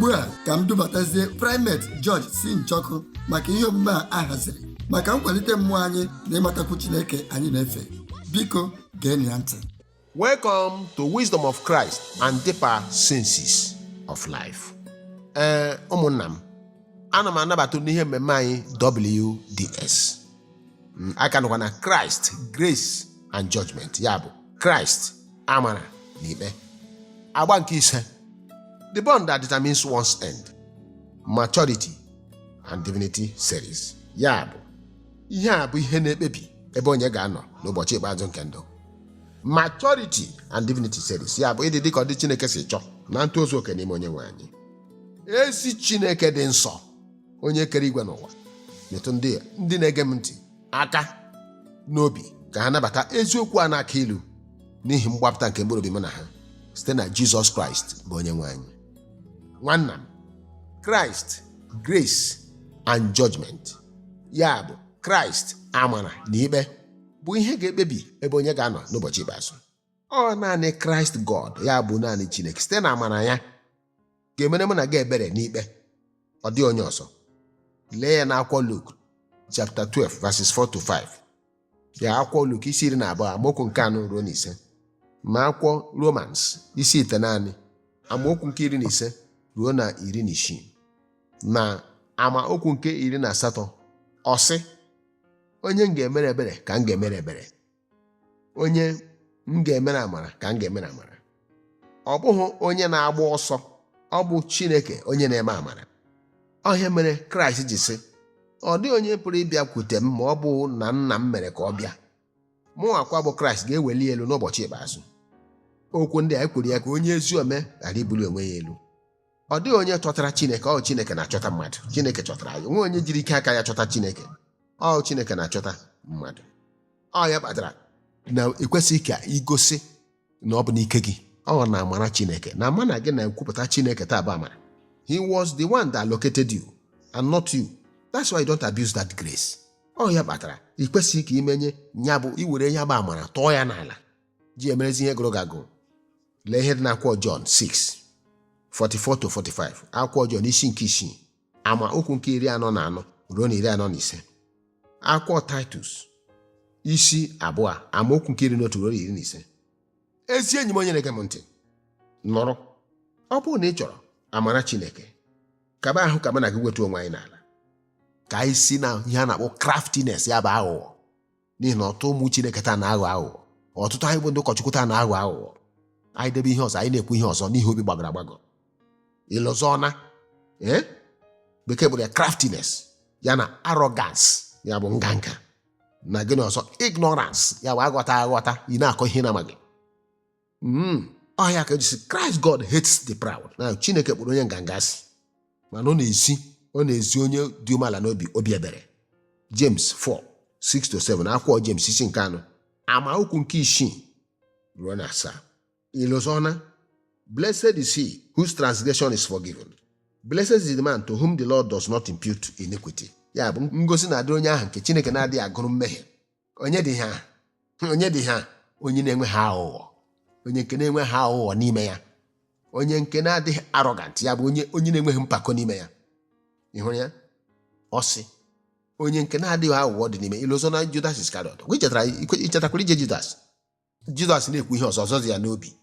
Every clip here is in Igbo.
Ugbu a ka m dubatazie Primate George C. Njoku maka ihe omume a a haziri maka nkwalite mmụọ anyị na ịmatakwu Chineke anyị na-efe. Biko geenụ ya ntị. Welcome to Wisdom of Christ and Deeper Senses of Life. Ee, ụmụnna m, ana m anabata n'ihe mmemme anyị WDS. Aka nọkwa na Christ, Grace and Judgment, ya bụ Christ, amara na ikpe. Agba nke ise, The Bond That Determines One's End, Maturity and Divinity Series. Ya bụ ihe a bụ ihe na-ekpebi ebe onye ga-anọ n'ụbọchị ikpeazụ nke ndụ. Maturity and Divinity Series, ya bụ ịdị dịka ọ dị Chineke si chọọ na ntozu oke n'ime onye nwe anyị. Ezi Chineke dị nsọ, onye kere igwe n'ụwa, metụ ndị na-ege m ntị aka n'obi ka ha nabata eziokwu a na-aka ilu n'ihi mgbapụta nke mkpụrụ obi mụ na ha site na Jizọs Kraịst bụ onye nwe anyị. Nwanna m, Christ, Grace and Judgment, ya bụ Kraịst, amara na ikpe, bụ ihe ga-ekpebi ebe onye ga-anọ n'ụbọchị ikpeazụ. Ọ naanị Kraịst God, ya bụ naanị Chineke site na amara ya, ga-emere mụ na gị ebere n'ikpe. Ọ dị onye ọzọ. Lee ya n'akwụkwọ Luk chapter 12 verses 4 to 5, ya akwụkwọ Luk isi 12, amaokwu nke 4 ruo na 5, ma akwụkwọ Romans isi 9, amaokwu nke 15 ruo na 16 na amaokwu nke 18. Ọ sị, "Onye m ga-emere ebere ka m ga-emere ebere, onye m ga-emere amara ka m ga-emere amara." Ọ bụghị onye na-agba ọsọ, ọ bụ Chineke onye na-eme amara. Ọ mere Kraịst ji sị, "Ọ dịghị onye pụrụ ịbịakwute m ma ọ bụ na nna m mere ka ọ bịa. Mụ akwa bụ Kraịst ga-eweli elu n'ụbọchị ikpeazụ." Okwu ndị a ekwuru ya ka onye ezi ome ghara ibuli onwe ya elu. Ọ dịghị onye chọtara Chineke, ọ Chineke na-achọta mmadụ. Chineke chọtara ya. Onwe onye jiri ike aka ya chọta Chineke, ọ Chineke na-achọta mmadụ. Ọ ya kpatara na ekwesịghị ka igosi na ọ bụ n'ike gị, ọ na amara Chineke na ama na gị na-ekwupụta Chineke taa bụ amara. He was the one that located you and not you. That's why you don't abuse that grace. Ọ ya kpatara ị kwesịghị ka imenye ya bụ iwere ya bụ amara tọọ ya n'ala ji emerezi ihe gụrụ gị agụ. Lee ihe dị n'akwụkwọ John 6 44 to 45, akwụkwọ John isi nke 6, ama okwu nke 44 ruo na 45, akwụkwọ Titus isi 2, amaokwu nke 11 ruo na 15. Ezi enyi m onye na-ege m ntị, nọrọ. Ọ bụrụ na ị chọrọ amara Chineke, kaba ahụ ka mụ na gị wetu onwe anyị n'ala, ka anyị si na ihe a na-akpọ craftiness, ya bụ aghụghọ, n'ihi na ọtụtụ ụmụ Chineke taa na-aghọ aghụghọ. Ọtụtụ anyị bụ ndị ụkọchukwu taa na-aghọ aghụghọ. Anyị debe ihe ọzọ, anyị na-ekwu ihe ọzọ n'ihi obi gbagọrọ agbagọ. Ịlụzọna ee, bekee kpọrọ ya craftiness, ya na arrogance, ya bụ nganga, na gịnị ọzọ? Ignorance, ya bụ aghọta aghọta, ị na-akọ ihe na-amaghị. Ọ ya ka eji sị Christ God hates the proud, na Chineke kpọrọ onye nganga asị, mana ọ na-ezi onye dị umeala n'obi obi ebere. James 4 6 to 7, akwụkwọ James isi nke 4, amaokwu nke 6 ruo na 7. Ịlụzọna, "Blessed is he whose transgression is forgiven. Blessed is the man to whom the Lord does not impute iniquity." Ya bụ ngosi na-adị onye ahụ nke Chineke na-adịghị agụrụ mmehie. Onye dị ha? Onye dị ha? Onye na-enwe ha aghụghọ, onye nke na-enwe ha aghụghọ n'ime ya, onye nke na-adịghị arrogant, ya bụ onye na-enweghị mpako n'ime ya. Ị hụrụ ya? Ọ sị onye nke na-adịghị aghụghọ dị n'ime. Ilozo na Judas Iscariot, ichetakwara ije Judas? Judas na-ekwu ihe ọzọ ọzọ dị ya n'obi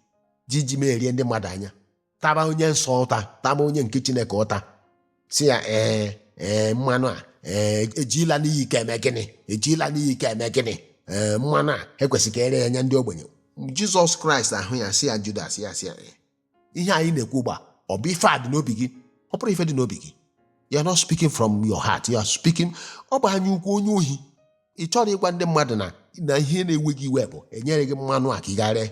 ji ji merie ndị mmadụ anya, taba onye nsọ ụta, taba onye nke Chineke ụta, si ya, "Ee, ee, mmanụ a, ee, ejila n'iyi ka eme gịnị? Ejila n'iyi ka eme gịnị? Ee, mmanụ a ekwesịrị ka ere ya nye ndị ogbenye." Jizọs Kraịst ahụ ya, sị ya, "Judas," ya sị ya, "Ee, ihe anyị na-ekwu ugbu a, ọ bụ ife a dị n'obi gị? Ọ bụrụ ife dị n'obi gị, you are not speaking from your heart, you are speaking, ọ bụ anya ukwu onye ohi. Ị chọrọ ịgwa ndị mmadụ na ihe na-ewe gị iwe bụ enyere gị mmanụ a ka ị gaa ree,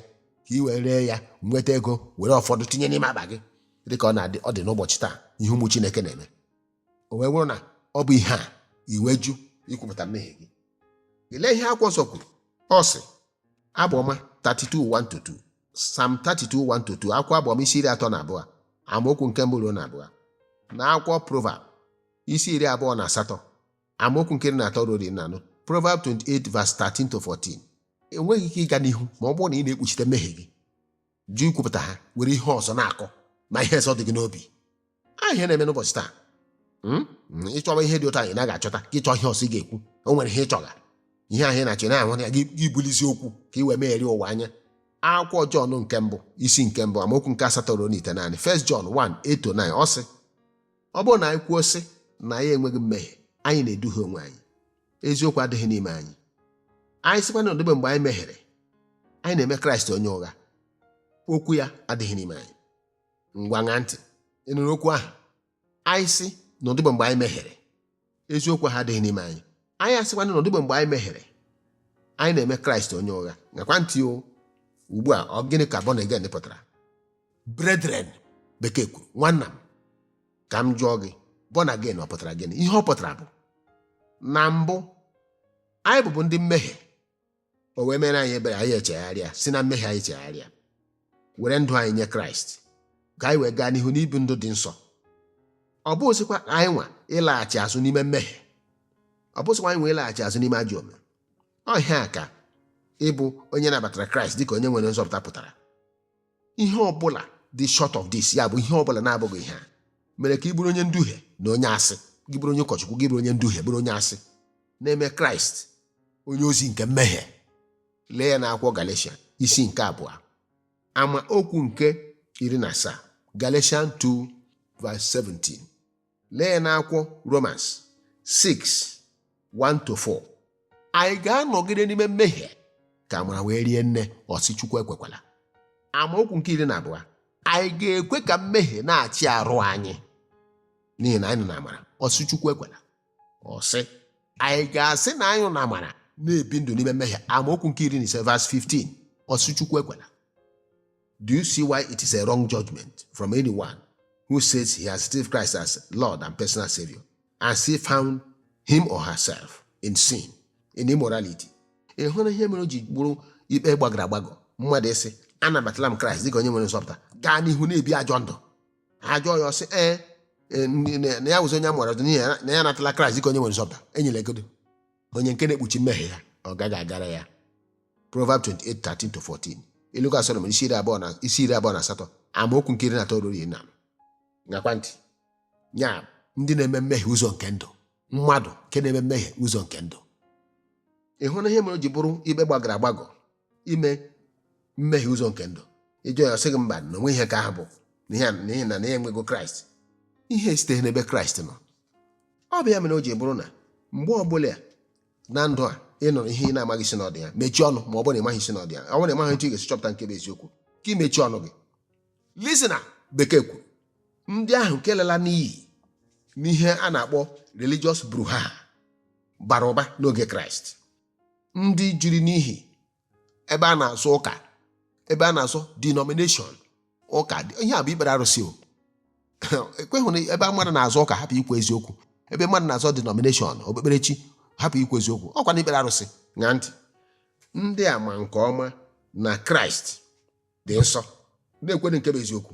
ka ị wee ree ya nweta ego, were ụfọdụ tinye n'ime akpa gị, dịka ọ na-adị ọ dị n'ụbọchị taa ihe ụmụ Chineke na-eme." O wee bụrụ na ọ bụ ihe a iwe ju ikwupụta mmehie gị. Lee ihe akwụkwọ nsọ kwuru. Ọ sị, Abụọma 32 1 to 2, Psalm 32 1 to 2, akwụkwọ Abụọma isi 32, amaokwu nke 1 ruo na 2, na akwụkwọ Proverb isi 28, amaokwu nke 13 ruo 14, Proverb 28 verse 13 to 14. Enweghị ike ịga n'ihu ma ọ bụrụ na ị na-ekpuchite mmehie gị, jụ ikwupụta ha, were ihe ọzọ na-akọ ma ihe ọzọ dị gị n'obi. Ihe na-eme n'ụbọchị taa. Ịchọba ihe dị ụtọ anyị naghị achọta, gị chọọ ihe ọzọ ị ga-ekwu. O nwere ihe ịchọga, ihe ahụ ị na-achọ na-ahụ ya, gị bulizi okwu ka ị wee megheri ụwa anya. Akwụkwọ Jọn nke mbụ, isi nke mbụ, amaokwu nke 8 ruo 9, 1 John 1 8 to 9, ọ sị, ọ bụrụ na anyị kwuo sị na anyị enweghị mmehie, anyị na-eduhie onwe anyị, eziokwu adịghị n'ime anyị. Anyị sịkwa na ọdịbe mgbe anyị mehiere, anyị na-eme Kraịst onye ụgha, okwu ya adịghị n'ime anyị. Ngwa, ṅaa ntị. Ị nụrụ okwu ahụ? Anyị sị na ọdịbe mgbe anyị mehiere, eziokwu ahụ adịghị n'ime anyị. Anyị asịkwa na ọdịbe mgbe anyị mehiere, anyị na-eme Kraịst onye ụgha. Ngakwa ntị o. Ugbu a, ọ gịnị ka born again pụtara? Brethren, bekee kwuru, nwanna m, ka m jụọ gị, born again ọ pụtara gịnị? Ihe ọ pụtara bụ na mbụ anyị bụbu ndị mmehie, o wee mere anyị ebere, anyị echegharịa, si na mmehie anyị chegharịa, were ndụ anyị nye Kraịst ka anyị wee gaa n'ihu n'ibi ndụ dị nsọ. Ọ bụghịzikwa anyị nwa ịlaghachi azụ n'ime mmehie, ọ bụghịzikwa anyị nwa ịlaghachi azụ n'ime ajọ omume. Ọ ihe a ka ịbụ onye nabatara Kraịst dịka onye nwere nzọpụta pụtara. Ihe ọbụla dị short of this, ya bụ ihe ọbụla na-abụghị ihe a, mere ka ị bụrụ onye nduhie na onye asị. Gị bụrụ onye ụkọchukwu, gị bụrụ onye nduhie, bụrụ onye asị, na-eme Kraịst onye ozi nke mmehie. Lee ya n'akwụkwọ Galatia isi nke 2, amaokwu nke 17, Galatians 2 verse 17. Lee ya n'akwụkwọ Romans 6 1 to 4. Anyị ga-anọgide n'ime mmehie ka amara wee rie nne? Ọsị Chukwu ekwekwala. Amaokwu nke 12, anyị ga-ekwe ka mmehie na-achị arụ anyị n'ihi na anyị nọ na amara? Ọsị Chukwu ekwela. Ọsị anyị ga-asị na anyị nọ na amara na-ebi ndụ n'ime mmehie? Amaokwu nke 15, verse 15, ọsị Chukwu ekwela. Do you see why it is a wrong judgment from anyone who says he has received Christ as Lord and personal Savior and still found him or herself in sin, in immorality? Ị hụrụ ihe mere o ji bụrụ ikpe gbagọrọ agbagọ mmadụ ịsị, anabatala m Kraịst dịka onye nwere nzọpụta, gaa n'ihu na-ebi ajọ ndụ? Ajọ ya, ọsị ee, na ya wụzi onye a mụrụ ọzọ n'ihi na ya anatala Kraịst dịka onye nwere nzọpụta. Enyere egodo onye nke na-ekpuchi mmehie ya, ọ gaghị agara ya. Proverb 28 13 to 14, Ilu ka Solomon isi 28 isi 28, amaokwu nke 13 ruo 14. Ngakwa ntị. Nya ndị na-eme mmehie ụzọ nke ndụ, mmadụ nke na-eme mmehie ụzọ nke ndụ. Ị hụ na ihe mere o ji bụrụ ikpe gbagọrọ agbagọ ime mmehie ụzọ nke ndụ? Ịjụ ya, sị gị mba, na onwe ihe ka ahụ bụ n'ihi na ya enwego Kraịst. Ihe site n'ebe Kraịst nọ. Ọ bụ ya mere o ji bụrụ na mgbe ọbụla na ndụ a ị nụrụ ihe ị na-amaghị isi n'ọdị ya, mechie ọnụ. Ma ọ bụrụ na ị maghị isi n'ọdị ya, ọ bụrụ na ị maghị etu ị ga-esi chọpụta nke bụ eziokwu, ka ị mechie ọnụ gị. Listener, bekee kwuru, ndị ahụ nke lela n'iyi n'ihe a na-akpọ religious brouhaha bara ụba n'oge Kraịst, ndị jiri n'ihi ebe a na-azụ ụka, ebe a na-azụ denomination ụka. Ihe a bụ ikpere arụsị o. Ekweghị na ebe mmadụ na-azụ ụka hapụ ikwu eziokwu, ebe mmadụ na-azụ denomination, okpukperechi, hapụ ikwu eziokwu, ọkwa na ikpere arụsị. Ṅaa ntị. Ndị a ma nke ọma na Kraịst dị nsọ, na-ekwere nke bụ eziokwu,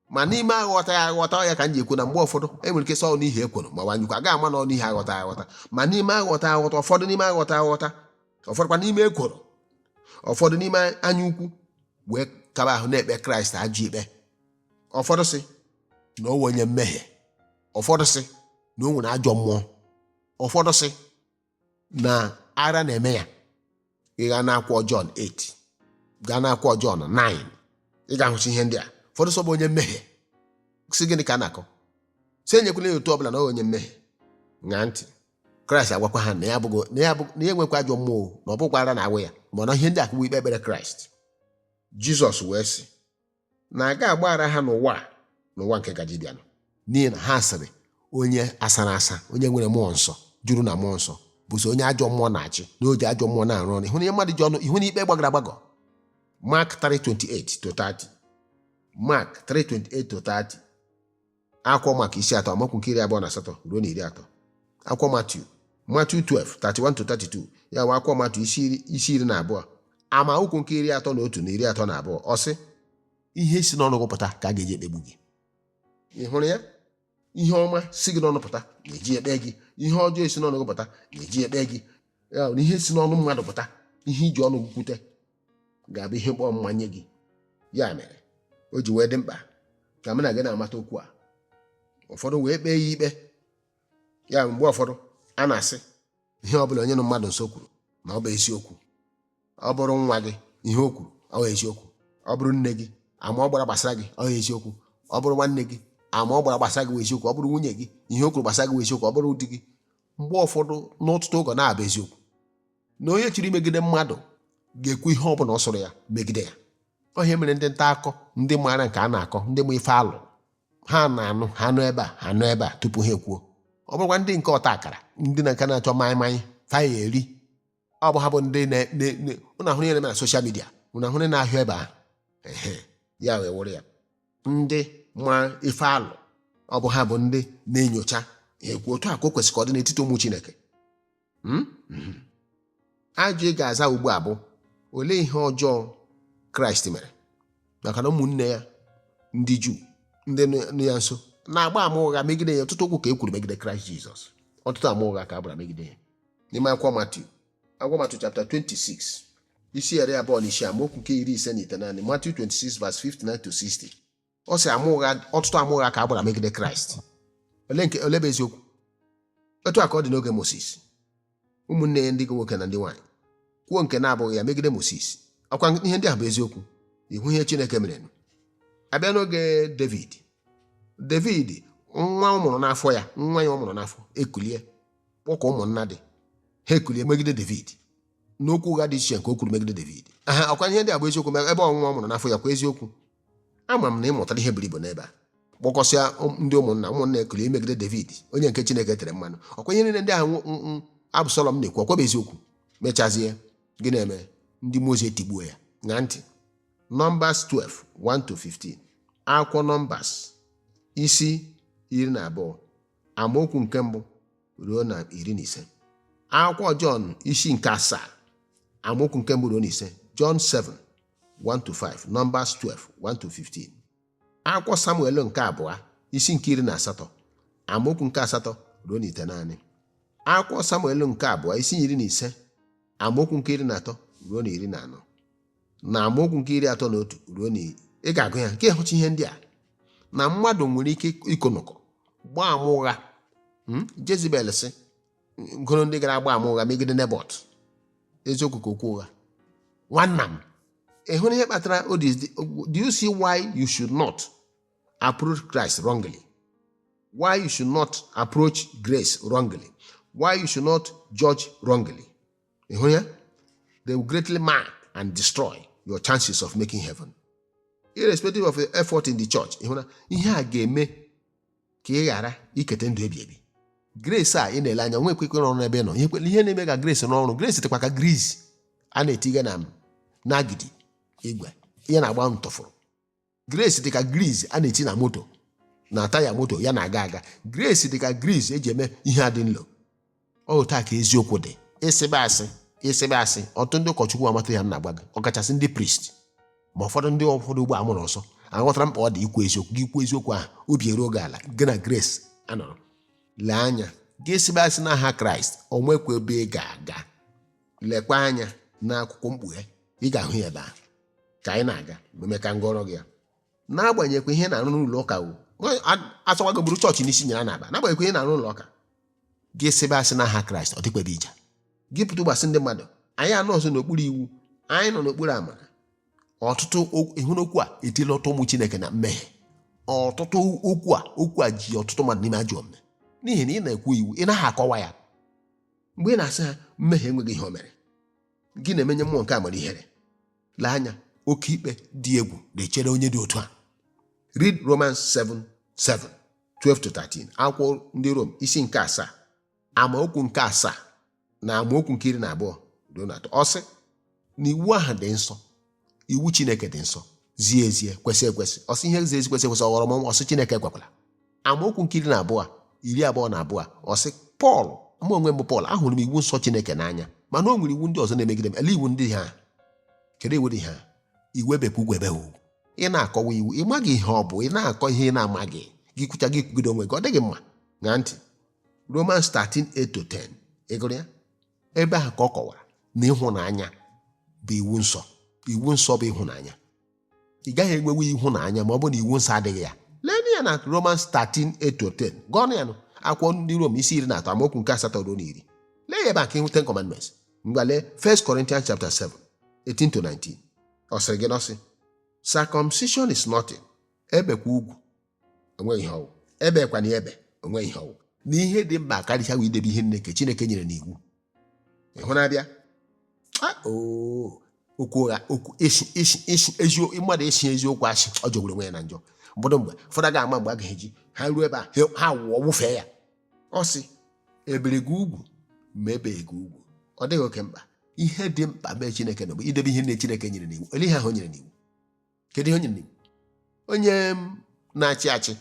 ma n'ime aghọta ya aghọta ya ka m ji ekwu na mgbe ụfọdụ e nwere ike sọ n'ihi ekworo ma wanyụkwa agaghị ama na ọ n'ihi aghọta aghọta, ma n'ime aghọta aghọta, ụfọdụ n'ime aghọta aghọta, ụfọdụkwa n'ime ekworo, ụfọdụ n'ime anya ukwu, wee kaba ahụ na-ekpe Kraịst ajọ ikpe. Ụfọdụ sị na o onye mmehie, ụfọdụ sị na o nwere ajọ mmụọ, ụfọdụ sị na ara na-eme ya. Ị gaa n'akwụkwọ Jọn 8, gaa n'akwụkwọ Jọn 9, ị ga-ahụcha ihe ndị a. Ụfọdụ sọ bụ onye mmehie. Sị gịnị ka a na-akọ? Sị enyekwala ya otu ọbụla na ọ onye mmehie. Ṅaa ntị. Kraịst agwakwa ha na ya abụghị na ya bụ na ya enwekwa ajọ mmụọ, na ọ bụkwa ara na-awụ ya, mana ihe ndị a kụwa ikpe ekpere Kraịst. Jizọs wee sị na aga agbaghara ha n'ụwa a, n'ụwa nke gaji bịanụ, n'ihi na ha sịrị onye asara asa, onye nwere mmụọ nsọ, juru na mmụọ nsọ, bụzi onye ajọ mmụọ na-achị, na o ji ajọ mmụọ na-arụ ọrụ. Ịhụ na ihe mmadụ ji ọnụ, ịhụ na ikpe gbagọrọ agbagọ. Mark 3:28 to 30, Mark 3:28 to 30. Akwụkwọ Mak isi 3, amaokwu nke 28 ruo na 30. Akwụkwọ Matiu, Matiu 12 31 to 32, ya bụ akwụkwọ Matiu isi 12, amaokwu nke 31 na 32. Ọ sị, ihe si n'ọnụ gị pụta ka a ga-eji ekpegbu gị. Ị hụrụ ya? Ihe ọma si gị n'ọnụ pụta na-eji ekpe gị, ihe ọjọọ si n'ọnụ gị pụta na-eji ekpe gị. Ya bụ na ihe si n'ọnụ mmadụ pụta, ihe iji ọnụ gị kwute, ga-abụ ihe mkpọ mmanye gị. Ya mere o ji wee dị mkpa ka mụ na gị na-amata okwu a. Ụfọdụ wee kpee ya ikpe. Ya mgbe ụfọdụ a na-asị ihe ọ bụla onye nọ mmadụ nso kwuru na ọ bụ eziokwu. Ọ bụrụ nwa gị, ihe o kwuru ọ bụ eziokwu. Ọ bụrụ nne gị, ama ọ gbara gbasara gị, ọ bụ eziokwu. Ọ bụrụ nwanne gị, ama ọ gbara gbasara gị bụ eziokwu. Ọ bụrụ nwunye gị, ihe o kwuru gbasara gị bụ eziokwu. Ọ bụrụ di gị, mgbe ụfọdụ n'ọtụtụ oge na-abụ eziokwu na onye chọrọ imegide mmadụ ga-ekwu ihe ọ bụla ọ sọrọ ya megide ya. Ọ ihe mere ndị nta akọ, ndị maara nke a na-akọ, ndị ma ife alụ ha na-anụ, ha nụ ebe a, ha nụ ebe a tupu ha ekwuo. Ọ bụrụkwa ndị nke ọta akara, ndị na nke na-achọ mmanya mmanya fa ya eri, ọ bụ ha bụ ndị ụnụ ahụrụ ihe na-eme na social media, ụnụ ahụrụ na-ahịa ebe ahụ. Ehe, ya wee wụrụ ya, ndị ma ife alụ, ọ bụ ha bụ ndị na-enyocha ekwu. Otu a ka o kwesịrị ka ọ dị n'etiti ụmụ Chineke. Ajụ ị ga-aza ugbu a bụ, olee ihe ọjọọ Kraịst mere? Maka na ụmụnne ya ndị Juu, ndị nọ ya nso, na-agba ama ụgha megide ya. Ọtụtụ okwu ka e kwuru megide Kraịst Jizọs, ọtụtụ ama ụgha ka a gbara megide ya. N'ime akwụkwọ Matiu, akwụkwọ Matiu chapter 26, isi 26, amaokwu nke 59, Matthew 26 verse 59 to 60, ọ sị ama ụgha, ọtụtụ ama ụgha ka a gbara megide Kraịst. Ole nke ole bụ eziokwu? Otu a ka ọ dị n'oge Moses. Ụmụnne ya ndị nwoke na ndị nwaanyị kwuo nke na-abụghị ya megide Moses. Ọkwa ihe ndị a bụ eziokwu? Ihu ihe Chineke mere. Abịa n'oge David, David nwa ọ mụrụ n'afọ ya, nwa ya ọ mụrụ n'afọ ekulie kpọkọ ụmụnna dị ha, ekulie megide David n'okwu ụgha dị iche nke o kwuru megide David. Aha, ọkwa ihe ndị a bụ eziokwu? Ma ebe ọnwụnwa ọ mụrụ n'afọ ya kwa eziokwu. Ama m na ị mụtara ihe buru ibu n'ebe a. Kpọkọsịa ndị ụmụnna, ụmụnna ekulie megide David, onye nke Chineke tere mmanụ. Ọkwa ihe niile ndị ahụ Absalom na-ekwu, ọkwa bụ eziokwu? Mechazie, gị na-eme ndị mmụọ ozi etigbuo ya. Ṅaa ntị, Numbers 12 1 to 15, akwụkwọ Numbers isi 12, amaokwu nke 1 ruo na 15. Akwụkwọ Jọn isi nke 7, amaokwu nke 1 ruo na 5, John 7 1 to 5, Numbers 12 1 to 15. Akwụkwọ Samuel nke abụọ isi nke 18, amaokwu nke 8 ruo na 9. Akwụkwọ Samuel nke abụọ isi 15, amaokwu nke 13 ruo na 14, na amaokwu nke 31 ruo na ị ga-agụ ya nke ịhụcha ihe ndị a na mmadụ nwere ike ikonụkọ gbaa ama ụgha. Jezebel sị gụrụ ndị gara agba ama ụgha megide Nebọt, eziokwu ka okwu ụgha. Nwanna m, ị hụrụ ihe kpatara o dị? Do you see why you should not approach Christ wrongly, why you should not approach grace wrongly, why you should not judge wrongly? Ị hụrụ ya? They will greatly mar and destroy your chances of making heaven, irrespective of your effort in the church. Ị hụrụ na ihe a ga-eme ka ị ghara iketa ndụ ebi ebi. Grace a ị na-ele anya nwe ekwekwe n'ọrụ ebe ị nọ. Ihe na-eme ka grace n'ọrụ, grace dịkwa ka grease a na-etiga na n'agidi igwe, ihe na-agba ntụfụrụ. Grace dị ka grease a na-eti na moto, na taya moto ya na-aga aga. Grace dị ka grease eji eme ihe a dị nlo. Ọ otu a ka eziokwu dị. Ịsịba asị, ịsịba asị, ọtụtụ ndị ụkọchukwu amata ya m na-agwa gị, ọkachasị ndị priest, ma ụfọdụ ndị ụfọdụ ugbo amụrụ ọsọ aghọtara mkpa ọ dị ikwu eziokwu. Gị ikwu eziokwu ahụ, obi eruo gị ala, gị na grace anọrọ. Lee anya, gị sịba asị n'aha Kraịst, o nwekwa ebe ị ga-aga. Lekwa anya n'akwụkwọ Mkpughe, ị ga-ahụ ya ebe ahụ. Ka anyị na-aga meme ka ngọrọ gị ya. N'agbanyeghị ihe na-arụ n'ụlọ ụka, asọkwa gị bụrụ chọọchị n'isi nyere na-aba, n'agbanyeghị ihe na-arụ n'ụlọ ụka, gị sịba asị n'aha Kraịst, ọ dịkwa ebe ije. Gị pụta ụgbasị ndị mmadụ, anyị anọ ọzọ n'okpuru iwu, anyị nọ n'okpuru amara. Ọtụtụ ịhụ n'okwu a etila ọtụ ụmụ Chineke na mmehie. Ọtụtụ okwu a ji ọtụtụ mmadụ n'ime ajọ omume, n'ihi na ị na-ekwu iwu, ị naghị akọwa ya. Mgbe ị na-asị ha mmehie enweghị ihe o mere, gị na-emenye mmụọ nke amara ihere. Lee anya, oke ikpe dị egwu na-echere onye dị otu a. Read Romans 7 7 12 to 13, akwụkwọ ndị Rom isi nke 7, amaokwu nke 7 na amaokwu nke 12 ruo na 3. Ọ sị na iwu ahụ dị nsọ, iwu Chineke dị nsọ, zie ezie, kwesị ekwesị. Ọsị ihe zie ezi, kwesị ekwesị, ọghọrọ mọnwụ. Ọsị Chineke ekwekwala. Amaokwu nke 12, 22, ọsị Pọl, mụ onwe m bụ Pọl, ahụrụ m iwu nsọ Chineke n'anya, mana o nwere iwu ndị ọzọ na-emegide m. Ele iwu ndị ha? Kedu iwu dị ha? Iwu ebekwa ugwu ebe ugwu. Ị na-akọwa iwu, ị maghị ihe ọ bụ. Ị na-akọ ihe ị na-amaghị. Gị kwucha, gị kwugide onwe gị, ọ dịghị mma. Ṅaa ntị, Romans 13 8 to 10, ị gụrụ ya ebe ahụ ka ọ kọwara na ịhụnanya bụ iwu nsọ. Iwu nsọ bụ ịhụnanya. Ị gaghị enwewe ịhụnanya ma ọ bụ na iwu nsọ adịghị ya. Lee ya. na Romans 13:8-10. Gụọ ya nụ, akwụkwọ ndị Rom isi 13 amaokwu nke 8 ruo na 10. Lee ya ebe a ka ịhụ Ten Commandments. Ngwa, lee 1 Corinthians chapter 7 18 to 19. Ọ sịrị gị nọsị circumcision is nothing, ebekwa ugwu onweghị ihe ọwụ, ebekwana ebe onweghị ihe ọwụ, na ihe dị mkpa karịsịa bụ idebe ihe nne nke Chineke nyere n'iwu. Ịhụ na-abịa okwu ụgha, okwu isi isi isi ezi mmadụ esi eziokwu asị, ọ jọgburu onwe ya na njọ. Ụfọdụ mgbe ụfọdụ agaghị ama mgbe a ga-eji ha ruo ebe a, ha wụọ wụfee ya. Ọ sị ebere gị ugwu ma ebeghị gị ugwu, ọ dịghị oke mkpa. Ihe dị mkpa mee Chineke nọ bụ idebe ihe nne Chineke nyere n'iwu. Olee ihe ahụ o nyere n'iwu? Kedu ihe o nyere n'iwu? Onye na-achị achị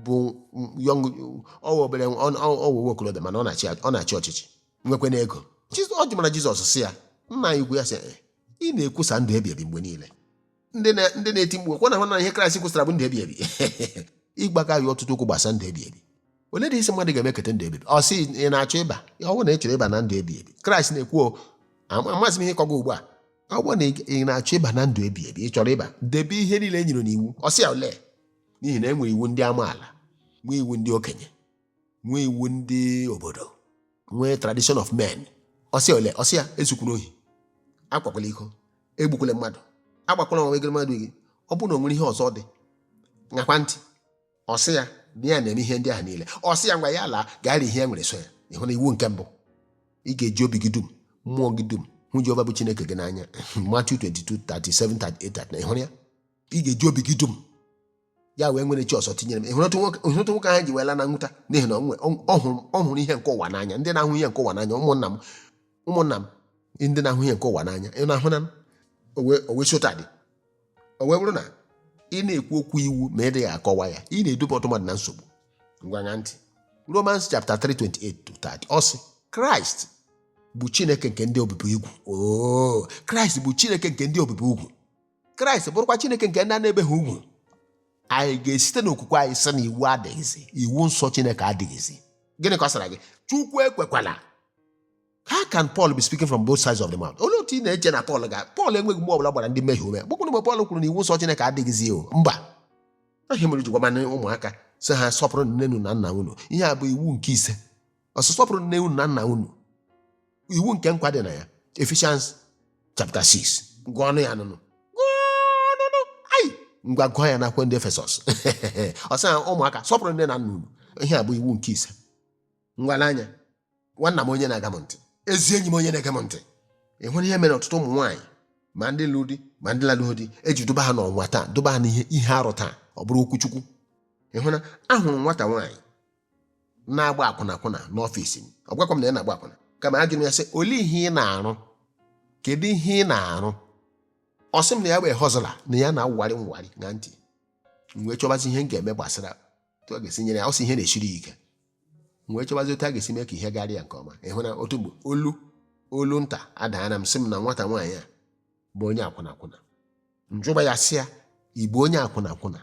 bụ young, ọwụ obere, ọwụ nwa okorobịa, mana ọ na-achị ọchịchị, nwekwa ego. Ọ jụmara Jizọs sị ya, nna anyị ukwu, ya sị, "Eh, ị na-ekwusa ndụ ebi ebi mgbe niile." Ndị na-eti mkpu kwa na hụ na ihe Kraịst kwusara bụ ndụ ebi ebi. Ịgbaga ya ọtụtụ okwu gbasara ndụ ebi ebi. Olee dị isi mmadụ ga-eme keta ndụ ebi ebi? Ọ sị ị na-achọ ịba, ọ bụrụ na ị chọrọ ịba na ndụ ebi ebi, Kraịst na-ekwu, o amasị m ihe ịkọgọ ugbu a, ọ bụrụ na ị na-achọ ịba na ndụ ebi ebi, ị chọrọ ịba, debe ihe niile e nyere n'iwu. Ọ sị ya olee? N'ihi na e nwere iwu ndị amaala, nwee iwu ndị okenye, nwee iwu ndị obodo, nwee tradition of men. Ọ sị ole? Ọ sị ya ezukwula ohi, akwakwala iko, egbukwala mmadụ, agbakwala onwe gị mmadụ gị. Ọ bụrụ na o nwere ihe ọzọ dị, ṅakwa ntị. Ọ sị ya na ya na-eme ihe ndị ahụ niile. Ọ sị ya ngwa, ya laa gaa ihe ya nwere so ya. Ịhụ na iwu nke mbụ, ị ga-eji obi gị dum, mmụọ gị dum hụ Jehova bụ Chineke gị n'anya, Matthew 22 37 38 39. Ịhụrụ ya? Ị ga-eji obi gị dum ya wee nwere chi ọzọ tinyere m. Ịhụrụ otu nwoke ahụ ji wee laa na nwụta n'ihi na ọ hụrụ ihe nke ụwa n'anya. Ndị na-ahụ ihe nke ụwa n'anya, ụmụnna m, ụmụnna m, ndị na-ahụ ihe nke ụwa n'anya, ị na-ahụ na o wee sota dị, o wee bụrụ na ị na-ekwu okwu iwu ma ị dịghị akọwa ya, ị na-eduba ọtụ mmadụ na nsogbu. Ngwa, ṅaa ntị, Romans chapter 3 28 to 30. Ọ sị Kraịst bụ Chineke nke ndị obibi ugwu. Oo, Kraịst bụ Chineke nke ndị obibi ugwu, Kraịst bụrụkwa Chineke nke ndị a na-ebeghị ugwu. Anyị ga-esite n'okwukwe anyị sị na iwu adịghịzi, iwu nsọ Chineke adịghịzi. Gịnị ka ọ sara gị? Chukwu ekwekwala. How can Paul be speaking from both sides of the mouth? Olee otu ị na-eche na Paul ga Paul enweghị mgbe ọbụla gbara ndị mmehie ume gbụkwụrụ mgbe Paul kwuru na iwu nsọ Chineke adịghịzi? O mba, ihe mere ji gwa mana ụmụaka sị ha sọpụrụ nne unu na nna unu. Ihe a bụ iwu nke ise. Ọsọ sọpụrụ nne unu na nna unu, iwu nke nkwa dị na ya, Ephesians chapter 6. Gụọ ọnụ ya nụnụ, gụọ ọnụnụ ai, ngwa, gụọ ya n'akwụkwọ ndị Efesọs. Ọ sị ha ụmụaka sọpụrụ nne na nna unu. Ihe a bụ iwu nke ise. Ngwa n'anya, nwanna m onye na-aga m ntị, ezi enyi m onye na-ege m ntị, ị hụrụ ihe mere ọtụtụ ụmụ nwaanyị, ma ndị lụrụ di ma ndị lalụghị di, eji duba ha n'ọnwa taa, duba ha n'ihe ihe arụ taa? Ọ bụrụ okwu Chukwu. Ị hụ na ahụrụ m nwata nwaanyị na-agba akwụna akwụna n'ọfịs m. Ọ gwakwa m na ya na-agba akwụna, kama ajụrụ m ya sị, olee ihe ị na-arụ? Kedu ihe ị na-arụ? Ọ sị m na ya wee hustler, na ya na-awụgharị nwụgharị na ntị. M wee chọbazi ihe m ga-eme gbasara otu a ga-esi nyere ya. Ọ sị ihe na-esiri ya ike. M wee chọbazi otu a ga-esi mee ka ihe gara ya nke ọma. Ị hụ na otu mgbe olu olu nta adaara m, sị m na nwata nwaanyị a bụ onye akwụna akwụna. Njụba ya sị ya, ị bụ onye akwụna akwụna?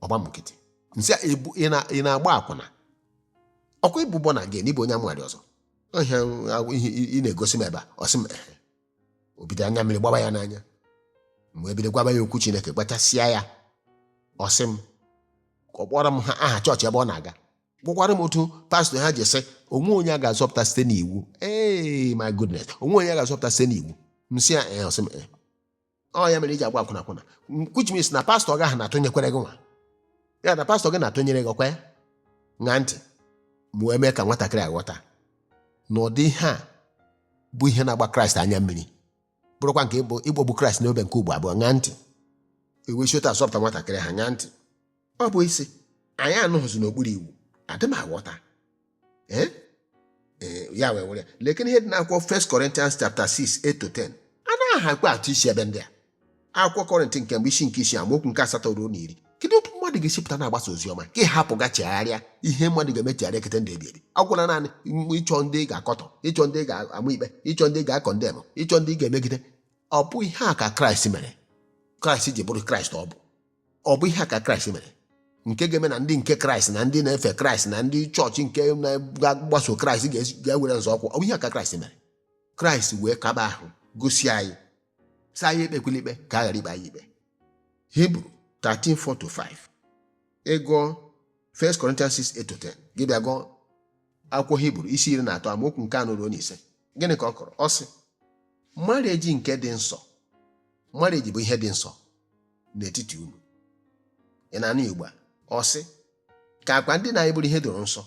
Ọgba m nkịtị. Nsị ya, ị na-agba akwụna? Ọkwa ịbụ born again, ịbụ onye amụgharị ọzọ, ihe ihe ị na-egosi m ebe a? Ọ sị m ehe. O bido anya mmiri gbaba ya n'anya. Mgbe ebido gwaba ya okwu Chineke, gbachasịa ya, ọ sị m ọ kpọrọ m ha aha chọọchị ebe ọ na-aga, gwakwara m otu pastọ ha ji sị onwe onye a ga-azọpụta site n'iwu. Ee, my goodness, onwe onye a ga-azọpụta site n'iwu. M sị ya ee. Ọ sị m ee, ọ ya mere iji agba akwụna akwụna, which means na pastọ gị ahụ na-atụnyekwere gị nwa ya, na pastọ gị na-atụnyere gị. Ọkwa ya ṅaa ntị. M wee mee ka nwatakịrị aghọta na ụdị ihe a bụ ihe na-agba Kraịst anya mmiri, bụrụkwa nke ịbụ ịgbọgbu Kraịst n'obe nke ugbo abụọ. Ṅaa ntị, ewesi otu azọpụta nwatakịrị ha. Ṅaa ntị, ọ bụ isi anyị anụghịzi n'okpuru iwu. Adị m aghọta. Ee ee, ya wee were lekene ihe dị n'akwụkwọ 1 Corinthians chapter 6 8 to 10. A naghị akwe atụ isi ebe ndị a. Akwụkwọ Kọrịntị nke mbụ, isi nke 6, amaokwu nke 8 ruo na 10. Kedu otu mmadụ ga-esi pụta na-agbasa ozi ọma ka ị hapụ ga chegharịa? Ihe mmadụ ga-eme chegharịa kete ndụ ebi ebi agwụla naanị ịchọ ndị ị ga-akọtọ, ịchọ ndị ị ga-ama ikpe, ịchọ ndị ị ga-a condemn, ịchọ ndị ị ga-emegide. Ọ bụ ihe a ka Kraịst mere Kraịst ji bụrụ Kraịst? Ọ bụ ihe a ka Kraịst mere nke ga-eme na ndị nke Kraịst na ndị na-efe Kraịst na ndị chọọchị nke na-agbaso Kraịst ga-ewere nzọụkwụ? Ọ bụ ihe a ka Kraịst mere Kraịst wee kaba ahụ gosi anyị, sị anyị ekpekwala ikpe ka a ghara ikpe anyị ikpe? Hibru 13:4-5. Ịgụọ 1 Corinthians 6 8 to 10, gị bịa gụọ akwụkwọ Hibru isi 13 amaokwu nke 4 ruo na 5, gịnị ka ọ kọrọ? Ọ sị marriage nke dị nsọ, marriage bụ ihe dị nsọ n'etiti unu. Ị na-anụ ya ugbu a? Ọ sị ka akwa ndina anyị bụrụ ihe doro nsọ.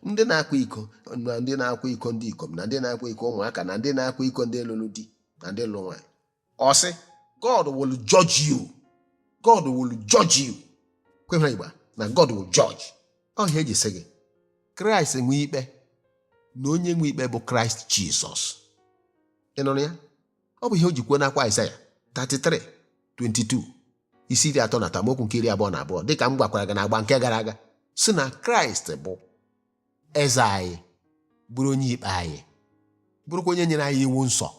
Ndị na-akwa iko na ndị na-akwa iko ndị ikom na ndị na-akwa iko ụmụaka na ndị na-akwa iko ndị lụrụ di na ndị lụrụ nwaanyị, ọ sị God will judge you. God will judge you. Kwehụra Igbo na God will judge. Ọ ihe eji sị gị Kraịst nwe ikpe na onye nwe ikpe bụ Kraịst Jizọs. Ị nụrụ ya? Ọ bụ ihe o ji kwuo n'akwụkwọ Aịzaya 33:22, isi 33 amaokwu nke 22, dịka m gwakwara gị na agba nke gara aga, sị na Kraịst bụ eze anyị, bụrụ onye ikpe anyị, bụrụkwa onye nyere anyị iwu nsọ.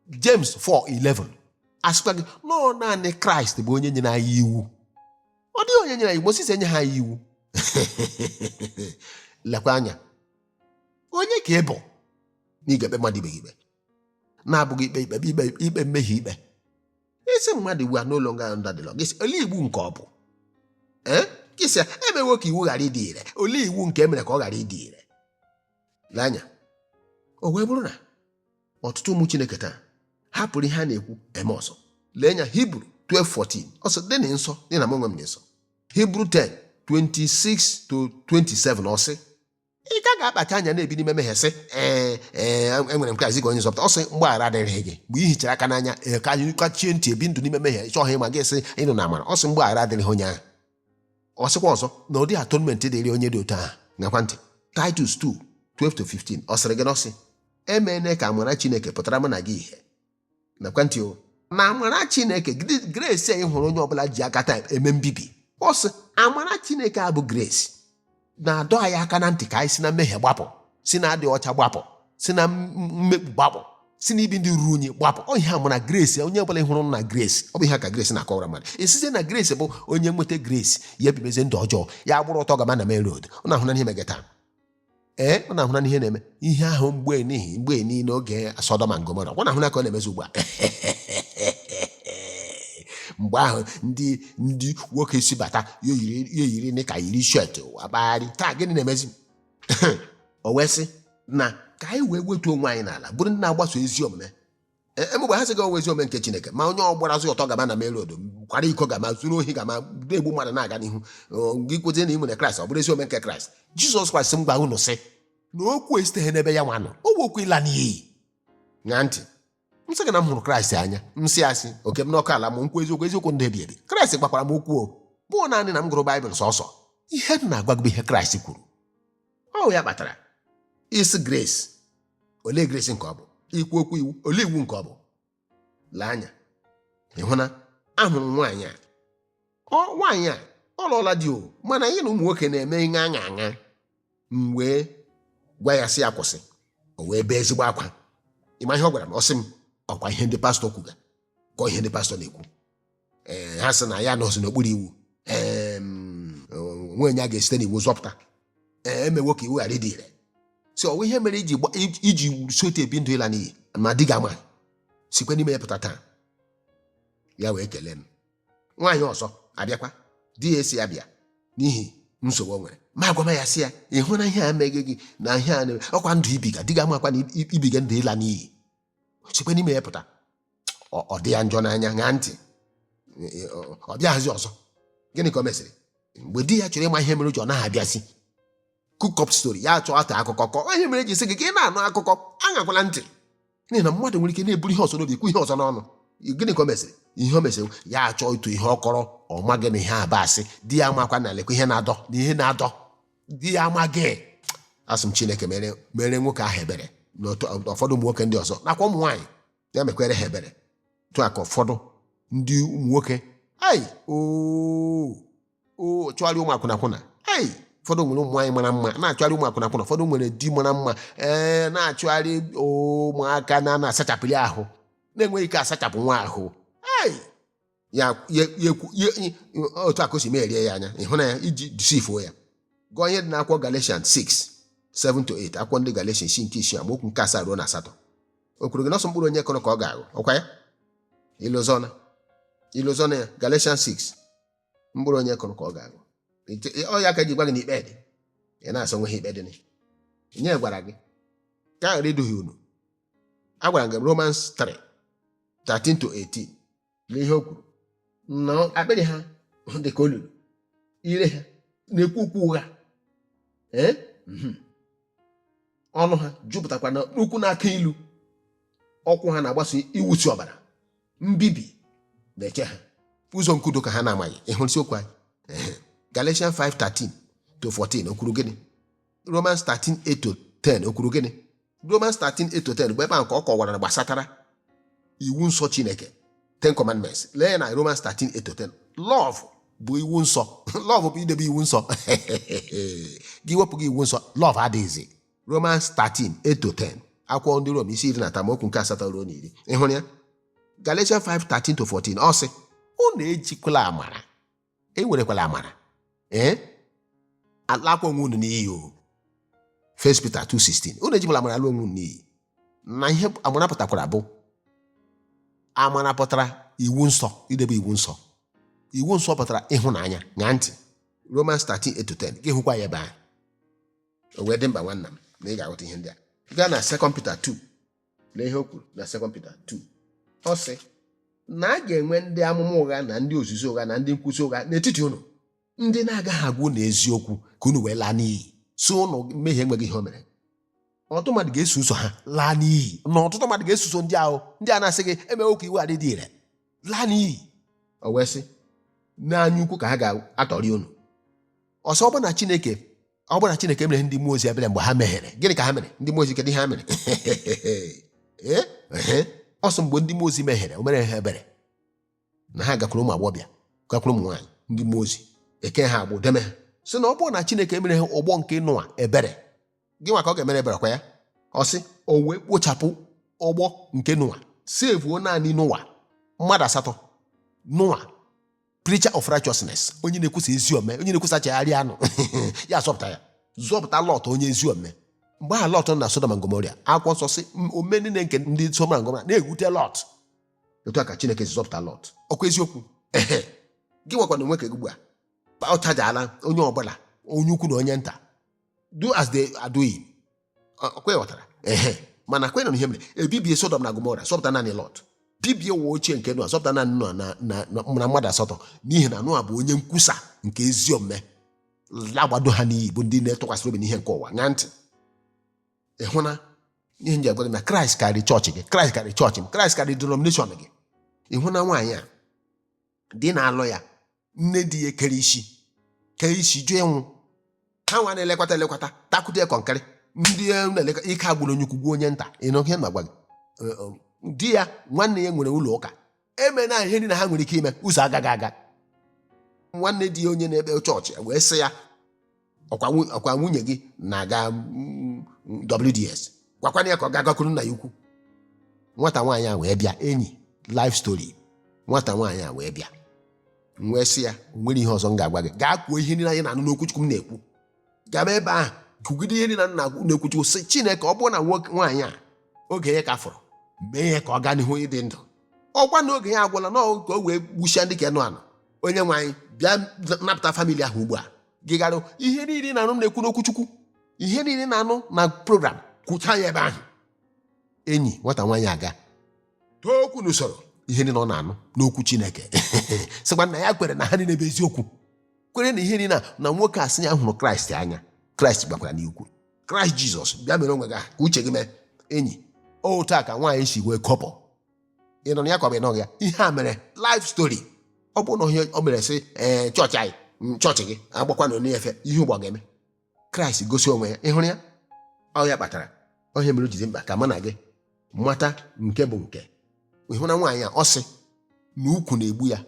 James 4:11 asịkwa gị nọọ naanị Kraịst bụ onye nyere anyị iwu. Ọ dịghị onye nyere anyị, Moses enye ha anyị iwu. Lekwa anya, onye ka ị bụ na ị ga-ekpe mmadụ ibe gị ikpe na-abụghị ikpe ikpe ikpe ikpe mmehie ikpe isi mmadụ iwu a no longer under the law? Gị sị, olee iwu nke ọ bụ? Ee, gị sị emewo ka iwu ghara ịdị ire. Olee iwu nke e mere ka ọ ghara ịdị ire? Lee anya, o wee bụrụ na ọtụtụ ụmụ Chineke taa hapụrụ ihe a na-ekwu eme ọzọ. Lee anya, Hibru 12:14, ọ sị dị na nsọ dị na m onwe m dị nsọ. Hibru 10:26 to 27, ọ sị ị ka ga-akpacha anya na-ebi n'ime mmehie, sị ee ee enwere m Kraịst ka onye nzọpụta. Ọ sị mgbaghara adịrịghị gị mgbe ị hichara aka n'anya, ee, ka anyị kachie ntị ebi ndụ n'ime mmehie, chọghị ịma gị sị ịnụ na amara. Ọ sị mgbaghara adịrịghị onye ahụ. Ọ sịkwa ọzọ na ụdị atonement dịrị onye dị otu ahụ. Nakwa ntị, Titus 2 12 to 15, ọ sịrị gị na ọ sị emeene ka amara Chineke pụtara mụ na gị ihe. Nakwa ntị o, na amara Chineke, grace anyị hụrụ onye ọbụla ji aka taa eme mbibi. Ọ sị amara Chineke abụ grace na-adọ anyị aka na ntị ka anyị si na mmehie gbapụ, si na adịghị ọcha gbapụ, si na mmekpu gbapụ, si na ibi ndị ruru unyi gbapụ. Ọ ihe amara grace, onye ọbụla hụrụ na grace, ọ bụ ihe ka grace na-akọwara mmadụ. Esizie na grace bụ onye nweta grace ya ebimezie ndụ ọjọọ, ya gbụrụ ụtọ gama na main road. Ọ na-ahụ na ihe mege taa. Ee, ọ na-ahụ na ihe na-eme ihe ahụ mgbe n'ihi mgbe niile oge Sọdọm and Gomora. Ọ na-ahụ na ka ọ na-emezi ugbu a. Mgbe ahụ ndị nwoke si bata ya eyiri nika, yiri shirt, akpagharị. Taa gịnị na-emezi? O wee sị na ka anyị wee wetuo onwe anyị n'ala, bụrụ ndị na-agbaso ezi omume. Emegbe ha sị gị ọnwa ezi omume nke Chineke, ma onye ọgbarazi ụtọ gama na main road, kwara iko gama, zuru ohi gama, na-egbu mmadụ na-aga n'ihu, gị kwezie na ị nwere Kraịst, ọ bụrụ ezi omume nke Kraịst. Jizọs Kraịst m gwa unu sị na okwu esiteghị n'ebe ya nwa nọ, o bụ okwu ịla n'iyi. Ṅaa ntị, m sị gị na m hụrụ Kraịst anya, m sị asị oke m n'ọkụ ala, m nkwu eziokwu, eziokwu ndụ ebi ebi. Kraịst gbakwara m okwu o bụ naanị na m gụrụ Baịbụl sọsọ. Ihe m na-agwa gị bụ ihe Kraịst kwuru. Ọ ya kpatara isi grace, olee grace nke ọ bụ? Ikwu okwu iwu, olee iwu nke ọ bụ? Lee anya, ị hụ na ahụrụ m nwaanyị a, ọ nwaanyị a ọ lụọla di o, mana anyị na ụmụ nwoke na-eme ṅa ṅa ṅa. M wee gwa ya sị ya kwụsị. O wee bee ezigbo akwa. Ịma ihe ọ gwara m? Ọ sị m ọkwa ihe ndị pastọ kwuga kọ, ihe ndị pastọ na-ekwu. Ee, ha sị na ya nọzi n'okpuru iwu. Ee, nwaanyị a ga-esite n'iwu zọpụta. Ee, emewo ka iwu ghara ịdị ire. Si ọwụ ihe mere iji sote ebi ndụ ịla n'iyi ma di gị ama, sikwe n'ime ya pụta taa. Ya wee kelee m. Nwaanyị ọzọ abịakwa, di ya esi ya bịa n'ihi nsogbu o nwere, ma agwa m ya sị ya ị hụ na ihe a meghị gị na ihe a na-eme ọkwa ndụ ibiga, di gị amakwa na ibiga ndụ ịla n'iyi, sikwe n'ime ya pụta. Ọ dị ya njọ n'anya. Ṅaa ntị, ọ bịaghịzi ọzọ. Gịnị ka o mesịrị? Mgbe di ya chọrọ ịma ihe mere o ji ọ naghị abịazi, cook up story, ya achọ atọ akụkọ kọ. Ihe mere eji sị gị ka ị na-anụ akụkọ, aṅakwala ntị, n'ihi na mmadụ nwere ike na-eburu ihe ọzọ n'obi, kwu ihe ọzọ n'ọnụ. Gịnị ka o mesịrị? Ihe o mesịrị, ya achọ ịtụ ihe ọ kọrọ, ọ maghị na ihe aba asị. Di ya amakwa na lekwa ihe na-adọ na ihe na-adọ di ya amaghị. Asị m Chineke mere mere nwoke ahụ ebere, na ụfọdụ ụmụ nwoke ndị ọzọ nakwa ụmụ nwaanyị ya mekwere ha ebere. Tụ a ka ụfọdụ ndị ụmụ nwoke ai oo o chụgharị ụmụ akwụnakwụna ai. Ụfọdụ nwere ụmụ nwaanyị mara mma na-achụgharị ụmụ akwụnakwụna. Ụfọdụ nwere di mara mma, ee, na-achụgharị ụmụaka na na-asachapụli ahụ, na-enweghị ike asachapụ nwa ahụ. Ai ya otu a ka o si merie ya anya. Ịhụ na ya iji disifuo ya. Gụọ ihe dị n'akwụkwọ Galatians 6 7 to 8, akwụkwọ ndị Galatians isi nke 6 amaokwu nke 7 ruo na 8. O kwuru gị n'ọsọ mkpụrụ onye kụrụ ka ọ ga-aghọ. Ọkwa ya ilozona, ilozona ya. Galatians 6, mkpụrụ onye kụrụ ka ọ ga-aghọ. Ọ ya ka eji gwa gị na ikpe dị, ị na-asọ nweghị ikpe dị. Nye gwara gị ka a ghara iduhie unu. A gwara gị Romans 3 13 to 18 n'ihe o kwuru na akpịrị ha dị ka olulu, ire ha na-ekwu okwu ụgha, ee, ọnụ ha jupụtakwa na okwu na-aka ilu, ụkwụ ha na-agbaso iwusi ọbara, mbibi na-eche ha, ụzọ nke udo ka ha na-amaghị. Ịhụrụ isiokwu anyị? Galatians 5:13 to 14, o kwuru gịnị? Romans 13:8 to 10, o kwuru gịnị? Romans 13:8 to 10 bụ ebe ahụ ka ọ kọwara gbasatara iwu nsọ Chineke, Ten Commandments. Lee ya na Romans 13:8 to 10. Love bụ iwu nsọ. Love bụ idebe iwu nsọ. Gị wepụ gị iwu nsọ, love adịghịzi. Romans 13:8 to 10, akwụkwọ ndị Rom isi 13 amaokwu nke 8 ruo na 10, ị hụrụ ya? Galatians 5:13 to 14, ọ sị unu ejikwala amara, ewerekwala amara ee alakwa onwe unu n'iyi o. 1 Peter 2:16, unu ejikwala amara alụ onwe unu n'iyi. Na ihe amara pụtakwara bụ, amara pụtara iwu nsọ, idebe iwu nsọ. Iwu nsọ pụtara ịhụnanya. Ṅaa ntị, Romans 13:8 to 10, gị hụkwa ya ebe ahụ. O wee dị mkpa, nwanna m, na ị ga-aghọta ihe ndị a. Gaa na 2 Peter 2, lee ihe o kwuru na 2 Peter 2. Ọ sị na a ga-enwe ndị amụma ụgha na ndị ozizi ụgha na ndị nkwuzi ụgha n'etiti unu, ndị na-agaghị agwa unu eziokwu ka unu wee laa n'iyi, si unu mmehie enweghị ihe o mere. Ọtụtụ mmadụ ga-eso ụzọ ha laa n'iyi, na ọtụtụ mmadụ ga-eso ụzọ ndị ahụ, ndị a na-asị gị emewo ka iwu adị dị ire, laa n'iyi. O wee sị n'anya ukwu ka ha ga-atọrị unu ọsọ. Ọ bụ na Chineke mere ndị mmụọ ozi ebere mgbe ha mehiere, gịnị ka ha mere? Ndị mmụọ ozi, kedu ihe ha mere? Ee, ọsọ mgbe ndị mmụọ ozi mehiere, o mere ha ebere na ha gakwuru ụmụ agbọghọbịa, gakwuru ụmụ nwaanyị. Ndị mmụọ ozi eke ha agbụ deme ha, sị na ọ bụrụ na Chineke emere ha ọgbọ nke Noa ebere, gị nwa ka ọ ga-emere ebere kwa ya? Ọ sị o wee kpochapụ ọgbọ nke Noa, sevuo naanị Noa, mmadụ asatọ. Noa, preacher of righteousness, onye na-ekwusa ezi omume, onye na-ekwusa chegharị anụ ya, zọpụta ya, zọpụta Lọt, onye ezi omume. Mgbe ahụ Lọt nọ na Sodom and Gomorrah, akwụkwọ nsọ sị ome niile nke ndị Sodom and Gomorrah na-ewute Lọt. Otu a ka Chineke si zọpụta Lọt. Ọkwa eziokwu? Ehe, gị nwekwana onwe ka ugbu a ọ chajala onye ọbụla, onye ukwu na onye nta, do as they are doing. Ọkwa ghọtara? Ehe, mana kwe na ihe mere ebibie Sodom na Gomora, zọpụta naanị Lọt, bibie ụwa ochie nke Noa, zọpụta naanị Noa na mmadụ asatọ, n'ihi na Noa bụ onye nkwusa nke ezi omume, lagbado ha n'iyi, bụ ndị na-etụkwasịrị obi n'ihe nke ụwa. Ṅaa ntị, ị hụ na ihe nji agwa gị na Kraịst karịrị chọọchị gị, Kraịst karịrị chọọchị m, Kraịst karịrị denomination gị. Ị hụ na nwaanyị a di na-alụ ya, nne di ya kere isi, kee isi, jụ ịnwụ. Ha nwa na-elekọta elekọta takwute kọnkịrị ndị na-elekọta ike agwụrụ onye ukwu gwuo onye nta. Ị nụ ihe m na-agwa gị? Di ya, nwanne ya nwere ụlọ ụka, eme na ihe niile ha nwere ike ime, ụzọ agaghị aga. Nwanne di ya onye na-ekpe chọọchị wee sị ya, ọkwa nwunye gị na-aga WDS, gwakwana ya ka ọ ga-agakwuru nna ya ukwu. Nwata nwaanyị a wee bịa. Enyi, life story. Nwata nwaanyị a wee bịa, m wee sị ya, o nwere ihe ọzọ m ga-agwa gị? Gaa kwuo ihe niile anyị na-anụ n'okwuchukwu m na-ekwu. Gaba ebe ahụ, kwugide ihe niile na na-ekwuchukwu, sị Chineke, ọ bụrụ na nwoke nwaanyị a oge ya ka fọrọ, mee ya ka ọ gaa n'ihu ịdị ndụ. Ọkwa na oge ya agwụla na ka o wee gbuchia ndị ka nụ anụ, onye nwe anyị bịa napụta family ahụ ugbu a. Gị garụ ihe niile na-anụ m na-ekwu n'okwuchukwu, ihe niile na-anụ na program, kwucha ya ebe ahụ. Enyi, nwata nwaanyị aga too okwu n'usoro, ihe niile ọ na-anụ n'okwu Chineke, sịkwa na ya kwere na ha niile bụ eziokwu, kwere na ihe niile na nwoke a sị ya hụrụ Kraịst anya. Kraịst gbakwara n'ikwu, Kraịst Jizọs bịa mere onwe gị aha, ka uche gị mee. Enyi, otu a ka nwaanyị si wee kọpọ. Ị nọ na ya ka ọ bụ ị nọghị ya? Ihe a mere, life story. Ọ bụrụ na ihe o mere sị ee, chọọchị anyị, chọọchị gị agbakwa na efe ihe ụgbọ ga-eme, Kraịst gosi onwe ya. Ị hụrụ ya? Ọ ya kpatara ọ ihe mere o ji dị mkpa ka mụ na gị mata nke bụ nke. Ị hụ na nwaanyị a, ọ sị na ukwu na-egbu ya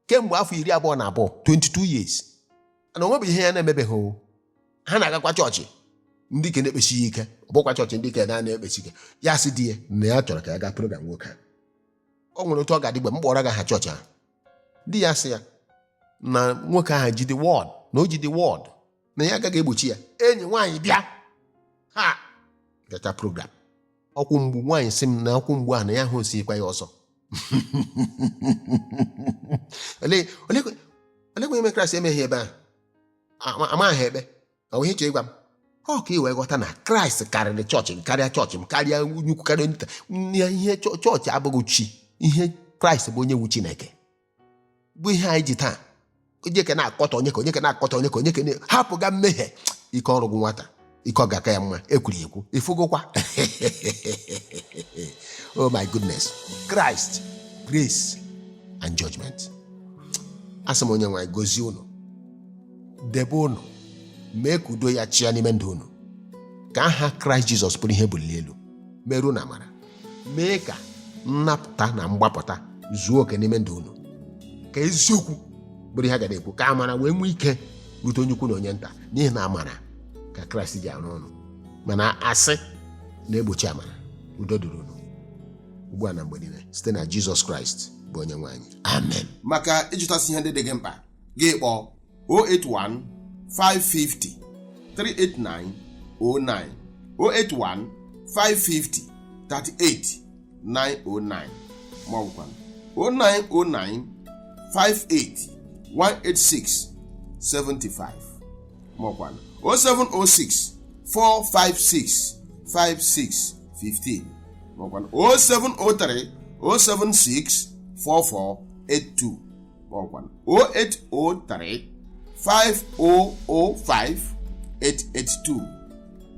kemgbe afọ 22, 22 years, na onwebeghị ihe ya na-emebeghị o. Ha na-agakwa chọọchị ndị ke na-ekpesi ya ike, ọ bụkwa chọọchị ndị ke na-ekpesi ike. Ya sị di ya na ya chọrọ ka ya gaa program nwoke a. O nwere otu ọ ga-adị mgbe m kpọrọ gị aha chọọchị ahụ. Di ya sị ya na nwoke ahụ ji the word, na o ji the word, na ya agaghị egbochi ya. Enyi, nwaanyị bịa, ha bịacha program ọkwụ mgbu. Nwaanyị sị m na ọkwụ mgbu ahụ na ya hụ osikwa ya ọzọ. Olee ime Kraịst emeghị ebe ahụ? Amaghị ha ekpe. Ọ bụ ihe chọrọ ịgwa m, ọ ka ị wee ghọta na Kraịst karịrị chọọchị m, karịa chọọchị m, karịa onye ukwu, karịa onye nta. Ihe chọọchị abụghị chi. Ihe Kraịst bụ onye wu Chineke, bụ ihe anyị ji taa. Onye ka na-akọtọ onye, ka onye ka na-akọtọ onye, ka onye ka hapụga mmehie. Ike ọrụ gị nwata, ike ọ ga-aka ya mma. Ekwuru ekwu ifugokwa. Oh my goodness. Christ, grace and judgment. Asị m, onye nwe anyị gozie unu, debe unu, mee ka udo ya chịa n'ime ndụ unu, ka aha Kraịst Jizọs bụrụ ihe buliri elu, meru na amara, mee ka nnapụta na mgbapụta zuo oke n'ime ndụ unu, ka eziokwu bụrụ ihe a ga na-ekwu, ka amara wee nwee ike rute onye ukwu na onye nta, n'ihi na amara ka Kraịst ji arụ ọrụ, mana asị na-egbochi amara. Udo dịrị unu ugbu a na mgbe niile, site na Jizọs Kraịst bụ onye nwe anyị. Amen. Maka ịjụtasị ihe ndị dị gị mkpa, gị kpọọ 081 550 389 09, 081 550 38 909, maọbụkwa 0909 58 186 75, maọbụkwa 0706 456 56 15, maọbụkwa 0703 076 4482, maọbụkwa 0803 5005 882,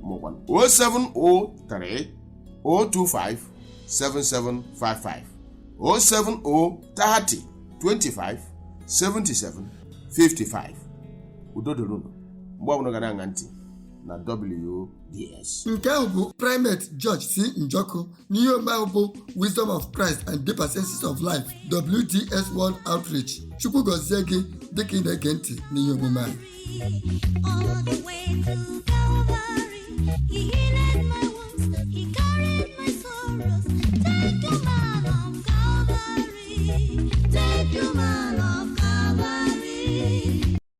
maọbụkwa 0703 025 7755, 070 30 25 77 55. Udo dịrị unu mgbe ọbụla ga na-aṅa ntị na WDS. Nke ahụ bụ Primate George C. Njọkụ n'ihe omume ahụ bụ Wisdom of Christ and Deeper Senses of Life, WDS World Outreach. Chukwu gọzie gị dịka ị na-ege ntị n'ihe omume a. All